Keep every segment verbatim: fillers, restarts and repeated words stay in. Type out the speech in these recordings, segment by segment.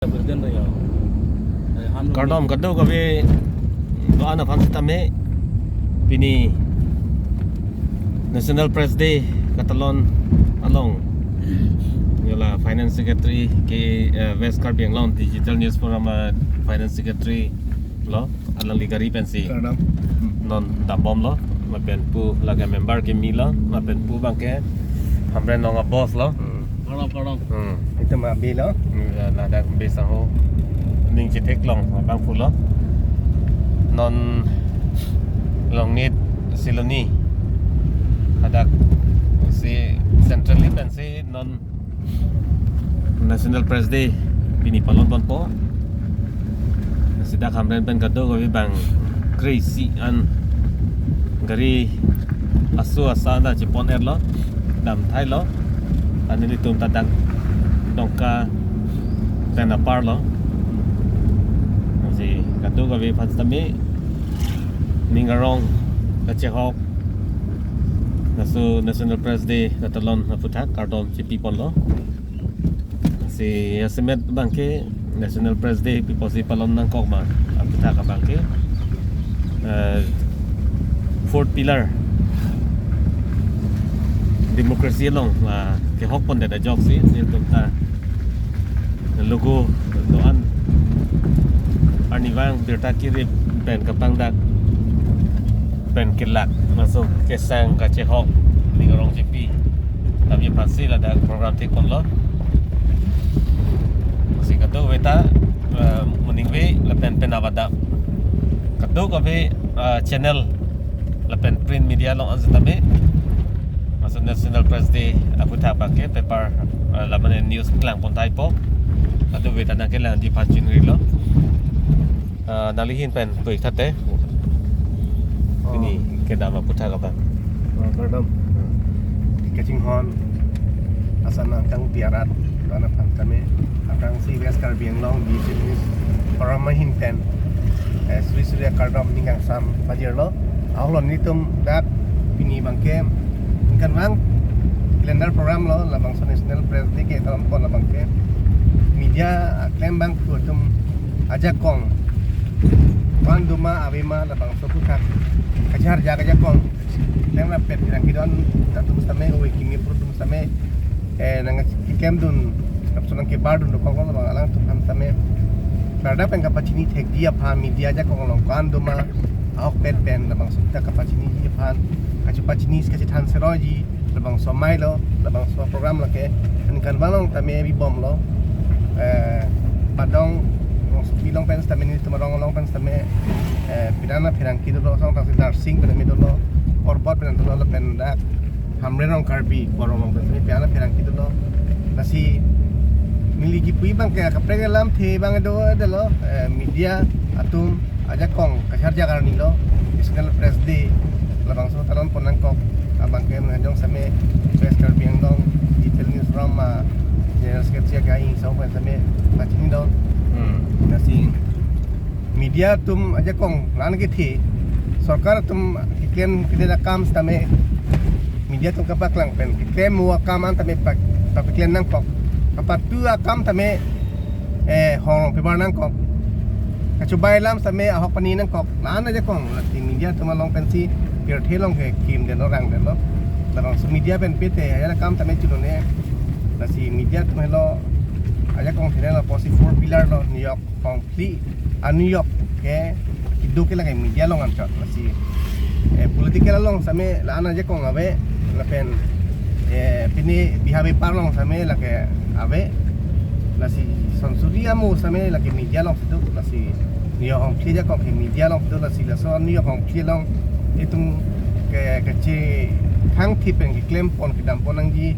President ya. Eh, han Kardom kadokave do-an aphan sitame pini National Press Day katalon along. Yola Finance Secretary ke, eh, West Karbi Anglong Digital News Forum, eh, Finance Secretary lo, alangli gari pensi. Kardom. Non dambomlo, lapen pu lake member kimi lo, lapen pu abangke Hamren along a-boss lo. Hmm. Kardom, kardom. Hmm. Itum abi lo. Hmm, ya, ladak besa ho. Ning chetheklong abang pulo. Non Longnit Siloni. Hadak si centrally pensi non National Press Day pini palon ponpo. Sita Hamren pen kadokave abang crazy an gari aso asa ta chepon-etlo, damthailo. Ani nelitum ta dak Dongka pen aparlo. Si kadokave aphan sitame ning arong kachehok, laso National Press Day katalon aphuthak kardom chepiponlo. Si asemet abangke National Press Day pi apotsi palon nangkok ma aphuthak abangke, eh, fourth pillar democracy along, ah, kehok pondet ajoksi nelitum ta logo do-an arnivang birta kirip pen kapangdak pen kelak, laso kesang kachehok ning arong chepi. Tapi aphansi ladak program thekponlo. Si kadokave ta, eh, moning ave lapen penap adap kadokave, eh, channel lapen print media along an sitame, laso National Press Day aphuthak abangke paper, eh, lamane news klangpon thaipo. Kadokave ta nangkelangji aphan chingrilo. Ah, nangli ahin pen pu-ik tha te. Oh. Pini kedam aphuthak abang. Oh, kardom. Hmm. Kachinghon ason nangkangpi arat do-an aphan tame, aphrangsi West Karbi Anglong Digital News Forum ahin pen, eh, suri suri akardom ning kangsam pajirlo. Ahok lo nelitum dak pini abangke ningkan vang calendar program lo, labangso National Press Day ke talon pon abangke media aklem abang pu atum ajakong ko-an doma ave ma labangso aphuthak kacharja ajakong klem rapet pherangke do-an atum sitame, ove kimi apor atum sitame, eh, nangkeklemdun, lapuson nangkebardun dokok lo, labang alangtum aphan sitame klardak pen kapachini thekji aphan, media ajakong along ko-an doma ahokpet pen labangso ta kapachiniji aphan, kachepachini kachethan seroiji, labangso amei lo, labangso program lake. Ningkan vang along tame bibomlo. Eh, Padong along, Sopi along pen sitame, nelitum arong along pen sitame, eh, pirana pherangke dolo, asong tangsi Narsing pen tame dolo, Korbot pen dolo, lapen dak Hamren along Karbi Borom along pen sitame pirana pherangke dolo. Lasi neli kipu abangke kaprek alamthe abang do dolo, eh, media atum ajakong kacharja arni lo, National Press Day labangso talon pon nangkok abangke menganjong sitame West Karbi Anglong Digital News Forum, ah, General Secretary akai asong pen sitame pachini do. Hmm. Lasi media atum ajakong la-an kethe, sorkar atum keklem keklem akam sitame media atum kapaklang pen keklem mo akam an tame pak, paklem nangkok, kapatu akam tame, eh, hong pebar nangkok, kachobai alam sitame ahok pani nangkok, la-an ajakong. Lasi media atum along pensi pirthe along ke kim den lo, rang den lo. Labangso media pen pete ajakong tame chulone. Lasi media atum helo ajakong thene lo, apotsi four pillar lo, New York hongphli, a-New York ke kedo ke lake media along anchot. Lasi, eh, political along sitame la-an ajakong ave, lapen, eh, pini biha bepar along sitame lake ave. Lasi sonsuri amo sitame lake media along si do. Lasi New York hongphli ajakong ke media along si do. Lasi laso New York hongphli along itum ke, kachethang thip pen keklem pon kedam pon nangji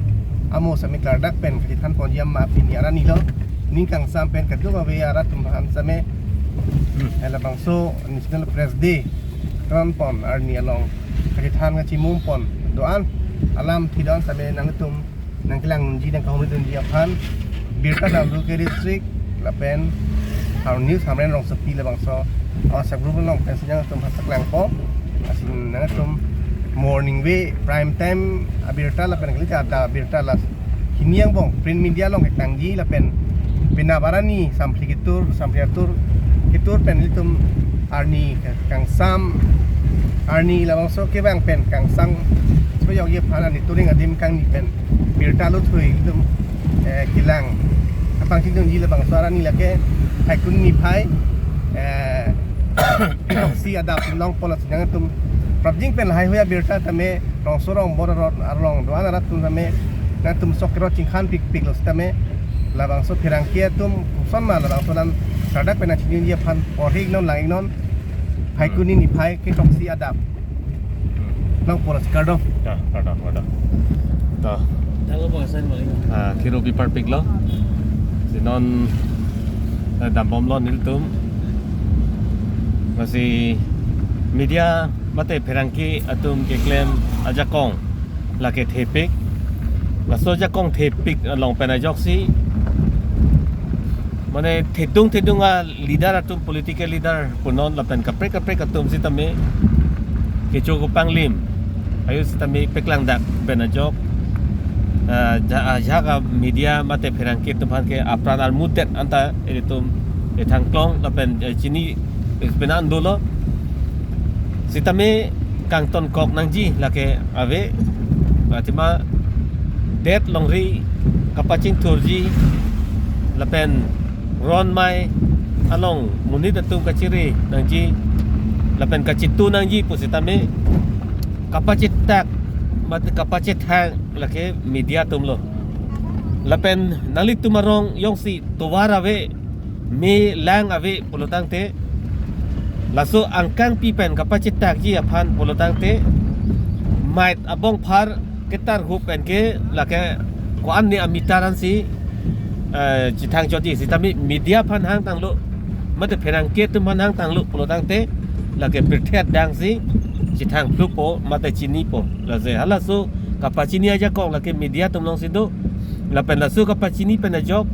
amo sitame klardak pen kachethan ponji ama pini arni lo. Ning kangsam pen kadokave arat atum aphan sitame, hmm, eh, labangso National Press Day talon pon arni along kachethan kachimum pon do-an alamthe do-an sitame nangtum nangkelangdunji, nangkahumri dunji aphan birta dam Luke District lapen Hamren News Hamren Rongsopi labangso WhatsApp group along pensi nangtum aphan paklangpo. Lasi nangtum moning ave, prime time abirta lapen kalite adap abirta, lasi hini angbong print media along kekangji lapen Penap arni samphli ketur, samphli atur, ketur pen ilitum arni kangsam, arni labangso kevang pen kangsam chepajokji aphan arni turing adim kangni pen birta lothui ilitum, eh, kelang apangchingdunji. Labangso arni lake Phaikuni niphai, eh, throksi adap longpo, lasi nangtum prapjin pen lahai hui abirta tame rongso rongbor arong do-an arat atum tame nangtum sok kerot chingkhan pikpiklo sitame labangso pherangke atum koson ma labangso alam sardak pen nangchingdunji aphan porhi iknon, lang iknon. Phaikuni niphai kethroksi adap. Hmm. Nang pola si kardom. Ya, kardom, kardom. To. Dalo bang sign maling. Ah, kiru pi parpiklo. Si non, eh, dambomlo nelitum. Lasi media mate pherangke atum keklem ajakong lake thepik. Laso ajakong thepik along pen ajoksi, mane thedung thedung a leader atum, political leader punon lapen kaprek kaprek atum sitame kecho kepanglim ayu sitame peklangdak pen ajok, ah, ja-, ajak a media mate pherangke atum aphan ke apran armudet anta ilitum ethang klong lapen, eh, chini, eh, penan dolo. Sitame kangtonkok nangji lake ave, athema det longri kapachingthurji lapen ron mai along monit atum kachiri nangji lapen kachitu nangji pusitame kapachetak mate kapachethang lake media atumlo. Lapen nanglitum arong jongsi tovar ave, me lang ave pulotangte, laso angkangpi pen kapachetakji aphan pulotangte, mait abongphar ketar hup pen ke lake ko-an ni ameter ansi, eh, chethang chotji, sitame media aphan hangtanglo mate pherangke atum aphan hangtanglo pulotangte lake pirthe adang si chethang phlupo mate chinipo. Lasi halaso kapachini ajakong lake media atum alongsi do. Lapen laso kapachini pen ajok,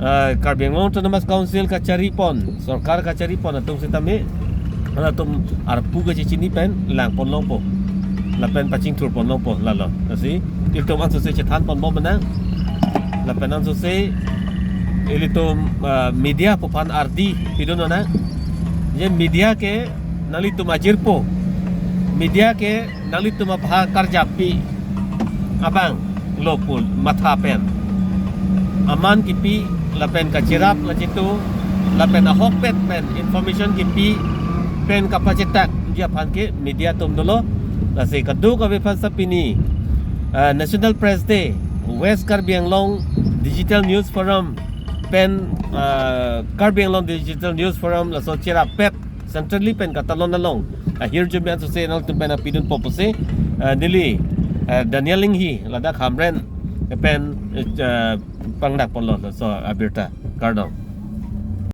ah, Karbi Anglong Autonomous Council kacharipon, sorkar kacharipon atum sitame halatum arpu kachechini pen langpon longpo lapen pachingthurpon longpo lalo. Lasi ilitum ansose chethanponbom nang. Lapen ansose ilitum, ah, media aphan ardi pidun nang. Je media ke nanglitum ajirpo. Media ke nanglitum aphan karjappi abanglo pu matha pen aman kipi lapen kachirap kachitu lapen ahokpet pen information kipi pen kapachetakji aphan ke media atum dolo. Lasi kadokave aphan sa pini, ah, National Press Day, West Karbi Anglong Digital News Forum pen, ah, Karbi Anglong Digital News Forum laso chirap pet centrally pen katalon along ahirjume ansose nangtum pen apidunpo pusi, ah, neli, ah, Daniel Inghi ladak Hamren pen, eh, pangdakponlo laso abirta. Kardom.